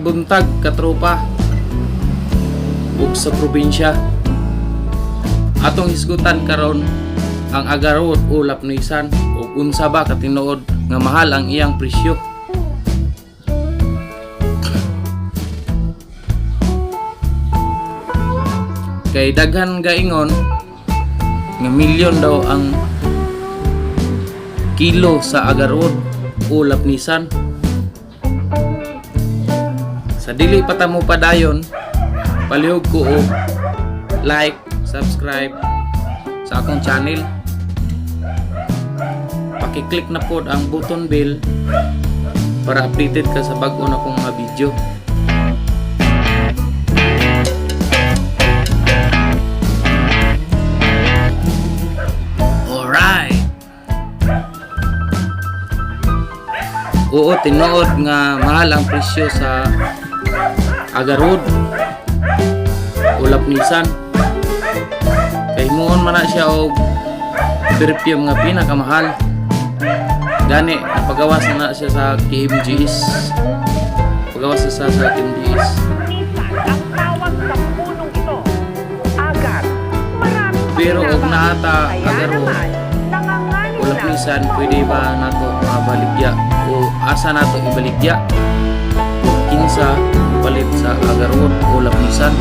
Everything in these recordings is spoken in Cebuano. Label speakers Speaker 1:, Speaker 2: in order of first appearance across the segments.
Speaker 1: Maayong buntag, katropa ug sa probinsya. Atong hisgutan karon ang agarwood o lapnisan ug unsa ba katinuod nga mahal ang iyang presyo. Kay daghan gaingon nga milyon daw ang kilo sa agarwood o lapnisan. Sa dili pa ta mo padayon, palihog ko og like, subscribe sa akong channel. Paki-click na pod ang button bell para updated ka sa bag-o na kong mga video. Alright! Oo, tinuod nga mahal ang presyo sa agarwood o lapnisan. Kay himuon man na siya og perfume nga pinakamahal. Gani, napagawas na na siya sa KMGS. Pagawas na siya sa KMGS.
Speaker 2: Nisan ang tawag sa punong ito. Agar, maraming
Speaker 1: Pero og
Speaker 2: pakinabang.
Speaker 1: naata
Speaker 2: Kaya
Speaker 1: agarwood
Speaker 2: naman, nanganganib
Speaker 1: o
Speaker 2: na
Speaker 1: lapnisan, pwede ba nato mabaligya o asa nato ibaligya? O kinsa palit sa agarwood o lapnisan?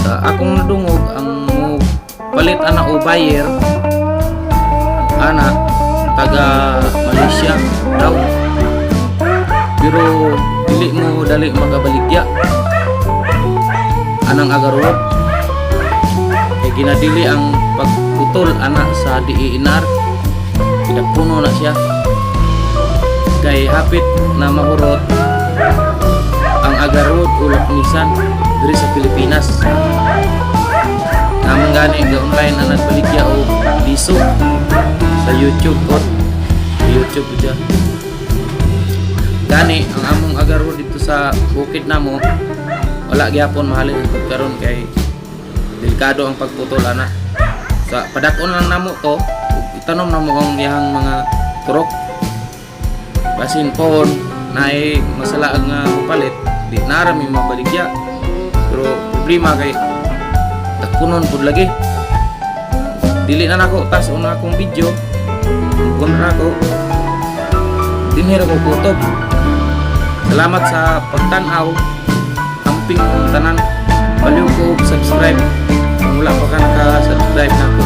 Speaker 1: Sa akong nadungog, ang mo palit ana o buyer ana taga Malaysia daw, pero dili mo dali makabaligya anang agarwood kay ginadili ang pagputol ana sa DENR. Pinapuno na siya kay hapit na mahurot ang agarwood o lapnisan diri sa Pilipinas. Namang gani ga online na nagbaligya og liso sa YouTube ko, sa YouTube ko dyan. Gani ang among agarwood dito sa bukid namo, wala gyapon mahalin ang karon kay delikado ang pagputol ana. Sa padak-on lang namo to ug itanom namo ang iyang mga turok, basin pohon naay masala nga palit di nara mi mabaligya. Pero problema kay dakpunon pud lagi. Dili na nako tas una akong video kun na ako dinhi ra ko kutob. Salamat sa pagtan-aw. Amping kong tanan. Baliw ko og subscribe kung wala pa ka naka-subscribe nako.